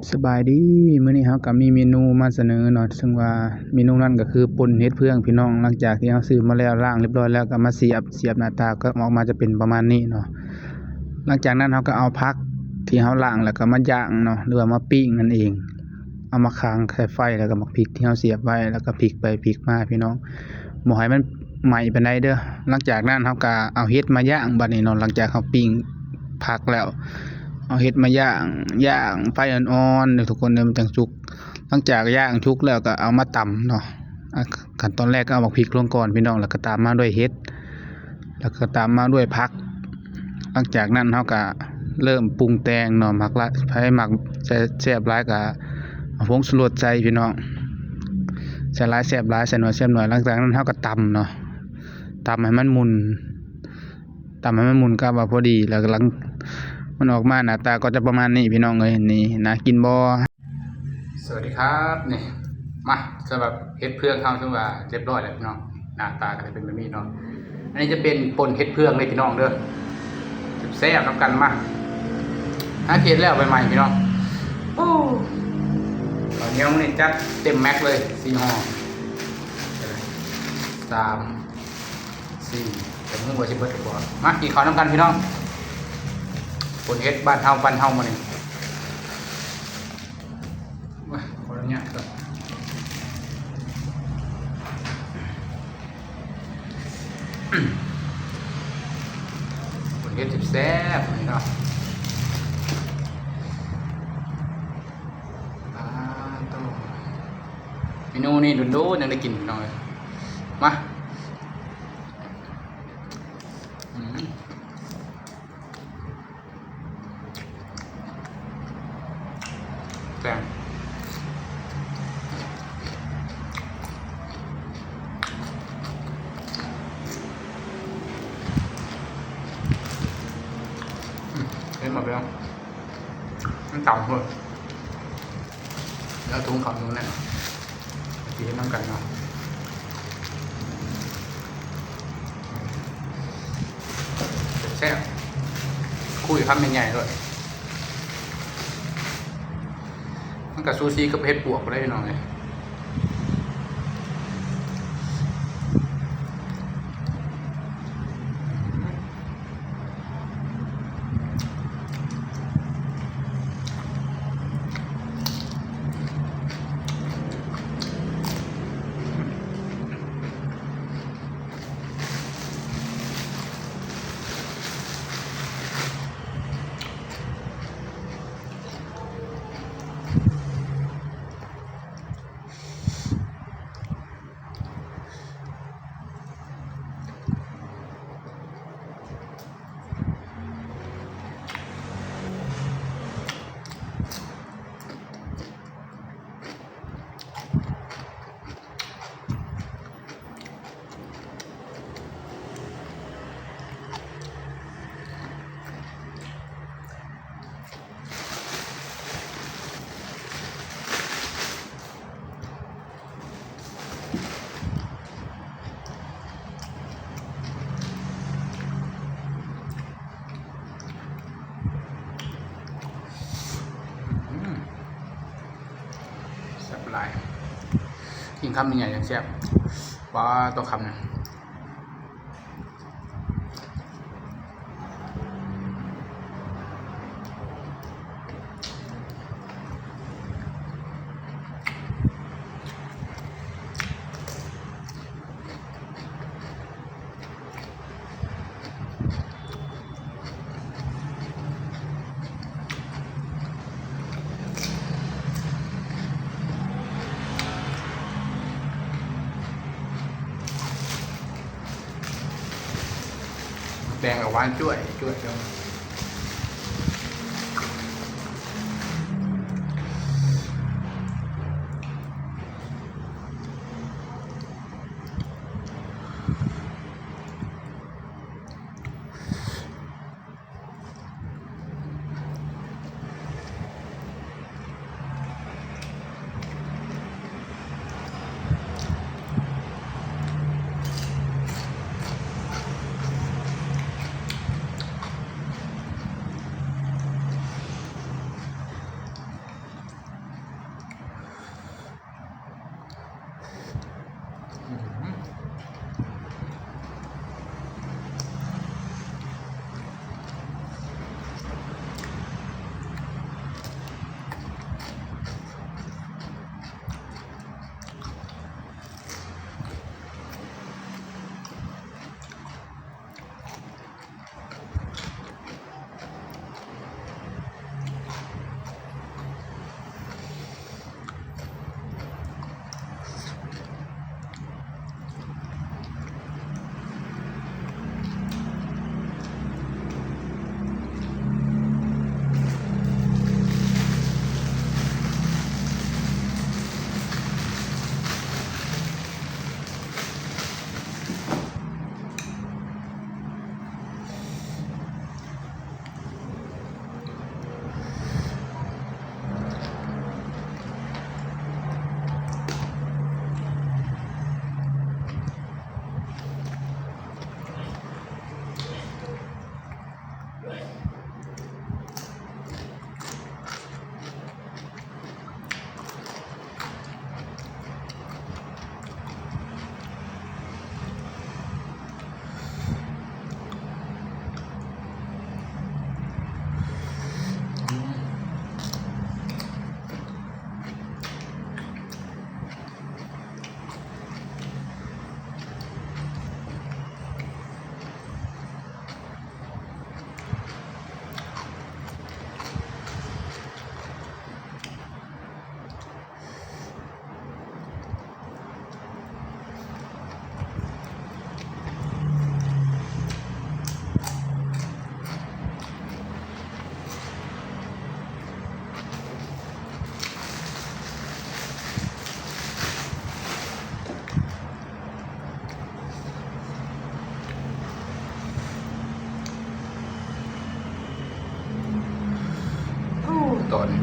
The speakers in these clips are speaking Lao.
ສະບາຍດີ ມື້ນີ້ເຮົາກໍມີເມນູມາສະເໜີເນາະ ເຊິ່ງວ່າເມນູນັ້ນກໍຄືປົ່ນເຫັດເຜືອງພີ່ນ້ອງ. ຫຼັງຈາກທີ່ເຮົາຊື້ມາແລ້ວ ລ້າງຮຽບຮ້ອຍແລ້ວ ກໍມາສຽບ ສຽບໜ້າຕາກໍອອກມາຈະເປັນປະມານນີ້ເນາະ. ຫຼັງຈາກນັ້ນເຮົາກໍເອົາຜັກທີ່ເຮົາລ້າງແລ້ວກໍມາຍ່າງເນາະ ຫຼືວ່າມາປີ້ງນັ້ນເອງ. ເອົາມາຄາງໃສ່ໄຟ ແລ້ວກໍໝາກພິກທີ່ເຮົາສຽບໄວ້ ແລ້ວກໍພິກໄປພິກມາພີ່ນ້ອງ ບໍ່ໃຫ້ມັນໄໝ້ປານໃດເດີ້. ຫຼັງຈາກນັ້ນເຮົາກໍເອົາເຫັດມາຍ່າງບາດນີ້ເນາະ. ຫຼັງຈາກເຮົາປີ້ງຜັກແລ້ວ ເອົາເຫັດມາຍ່າງ ຍ່າງໄຟອ່ອນໆເດີ້ທຸກຄົນເດີ້ ມັນຈັ່ງສຸກ. ຫຼັງຈາກຍ່າງສຸກແລ້ວກໍເອົາມາຕຳເນາະ. ອາ ຂັ້ນຕອນແລກກໍເອົາໝາກພິກລົງກ່ອນພີ່ນ້ອງ ແລ້ວກໍຕາມມາດ້ວຍເຫັດ ແລ້ວກໍຕາມມາດ້ວຍຜັກ. ຫຼັງຈາກນັ້ນເຮົາກໍເລີ່ມປຸງແຕ່ງເນາະ ມັກຫຼາຍ ໃຜມັກແຊ- ແຊບຫຼາຍກໍເອົາຜົງຊູລົດໃສ່ພີ່ນ້ອງ ໃສ່ຫຼາຍແຊບຫຼາຍ ໃສ່ໜ້ອຍແຊບໜ້ອຍ. ຫຼັງຈາກນັ້ນເຮົາກໍຕຳເນາະ ຕຳໃຫ້ມັນໝຸ່ນ ຕຳໃຫ້ມັນໝຸ່ນ ກະວ່າພໍດີ ແລ້ວຫຼັງມັນອອກມາໜ້າຕາກໍຈະປະມານນີ້ພີ່ນ້ອງເອີຍ. ນີ້ໜ້າກິນບໍ່? ສະຫວັດດີຄັບ ນີ້ ມາ ສຳລັບເຫັດເຜືອງເຮົາຖືວ່າຮຽບຮ້ອຍແລ້ວພີ່ນ້ອງ ໜ້າຕາກໍຈະເປັນແບບນີ້ເນາະ. ອັນນີ້ຈະເປັນປົ່ນເຫັດເຜືອງເດ້ພີ່ນ້ອງເດີ ແຊບໆນຳກັນ. ມາ ຫາເຮັດແລ້ວໃໝ່ໆພີ່ນ້ອງ. ໂອ້ ເຂົ້າໜຽວມື້ນີ້ຈັດເຕັມແມັກເລີຍ ສີ່ຫໍ່ ສາມ ສີ່ ແຕ່ບໍ່ຮູ້ວ່າຊິເບິດຫຼືບໍ່. ມາກິນເຂົ້ານຳກັນພີ່ນ້ອງ ປົ່ນເຫັດບ້ານເຮົາ ບ້ານເຮົາມື້ນີ້. ໂອ້ຍ ຂໍອະນຸຍາດກ່ອນ ເຫັດແຊບໆນີ້ເນາະ. ອາ ໂຕ ເມນູນີ້ດົນໆຍັງໄດ້ກິນພີ່ນ້ອງເອີຍ. ມາ ອືມ ແຊບ ອືມ ເຫັນບໍ່ພີ່ນ້ອງ ມັນຕຳໂພດ. ແລ້ວທຸງເຂົ້າໜູແນ່ ກິນນຳກັນເນາະ ແຊບໆ ຄຸຍຄຳໃຫຍ່ໆໂລດ. ມັນກໍຊູຊີກັບເຫັດປວກໄດ້ພີ່ນ້ອງເອີຍ. ອືມ ແຊບຫຼາຍ ກິນຄຳໃຫຍ່ໆຈັ່ງແຊບ. ປາດ ໂຕຄຳນີ້. ແປ້ງກໍຫວານຈ້ວຍໆ ຈ້ວຍ.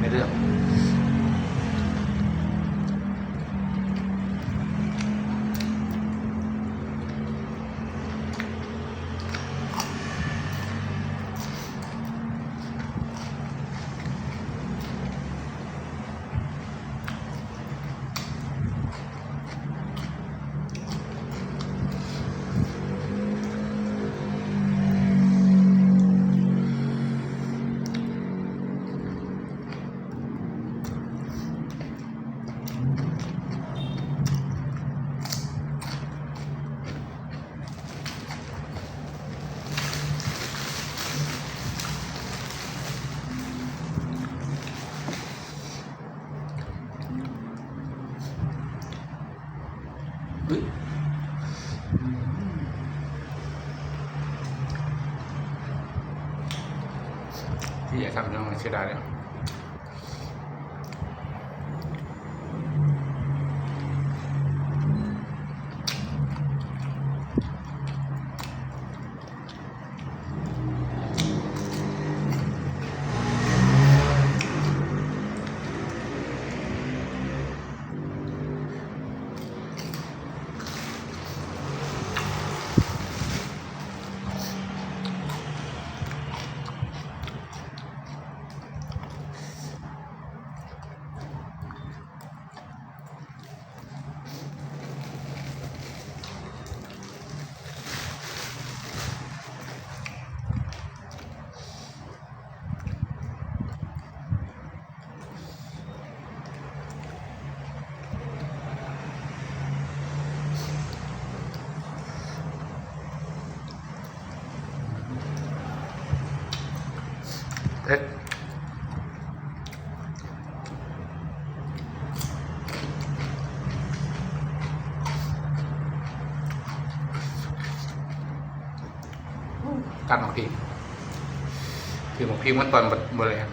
ໃນເລື່ອງ ອືມ ທີ່ຈະທຳໃຫ້ນ້ອງເສຍດາຍເດ້. ເຜັດ ກັດໝາກພິກ ຖືໝາກພິກມາຕອນ ບໍ່ ບໍ່ແລງ.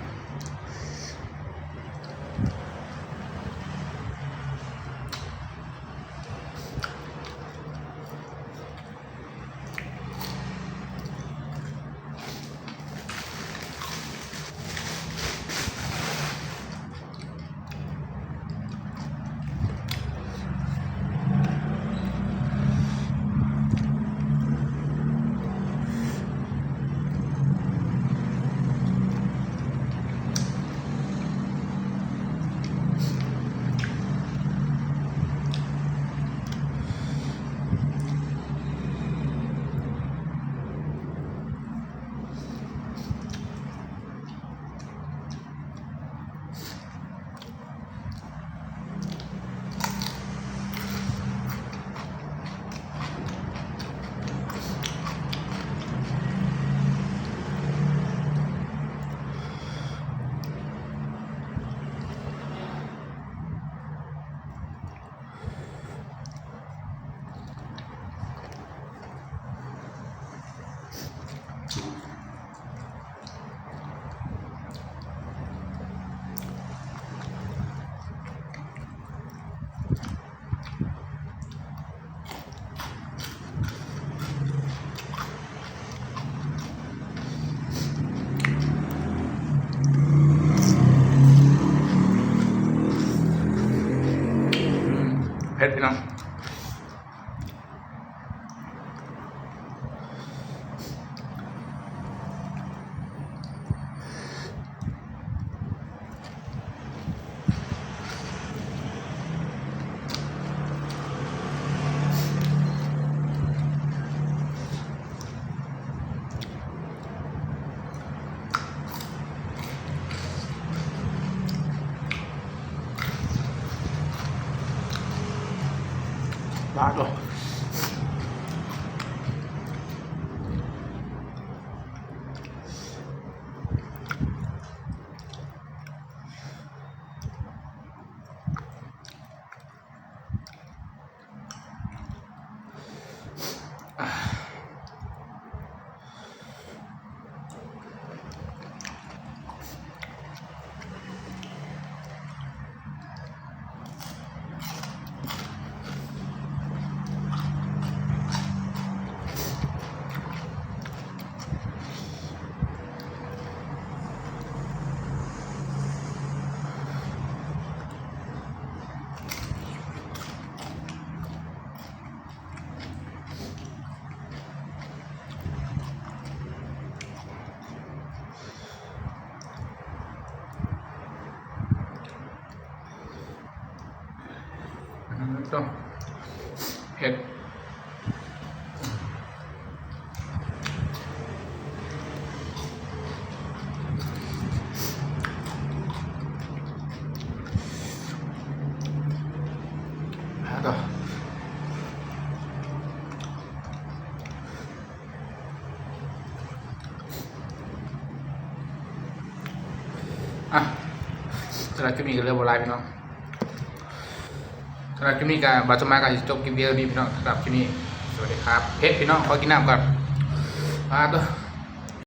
ເຜັດ ພີ່ນ້ອງ. ບາດບໍ່? ເ ຕ້ອງເຜັດ ຫາຕໍ່ ອ່ະ ສຳລັບຄລິບນີ້ກໍເຫຼືອບໍ່ຫຼາຍ ພີ່ນ້ອງ. ສຳລັບຄລິບນີ້ກໍ ບ່າວສົມໝາຍກໍຊິຈົບຄລິບພຽງເທົ່ານີ້ ພີ່ນ້ອງ. ສຳລັບຄລິບນີ້ ສະຫວັດດີຄັບ. ເຜັດ ພີ່ນ້ອງ ຂໍກິນນ້ຳກ່ອນ. ປາດໂທ້.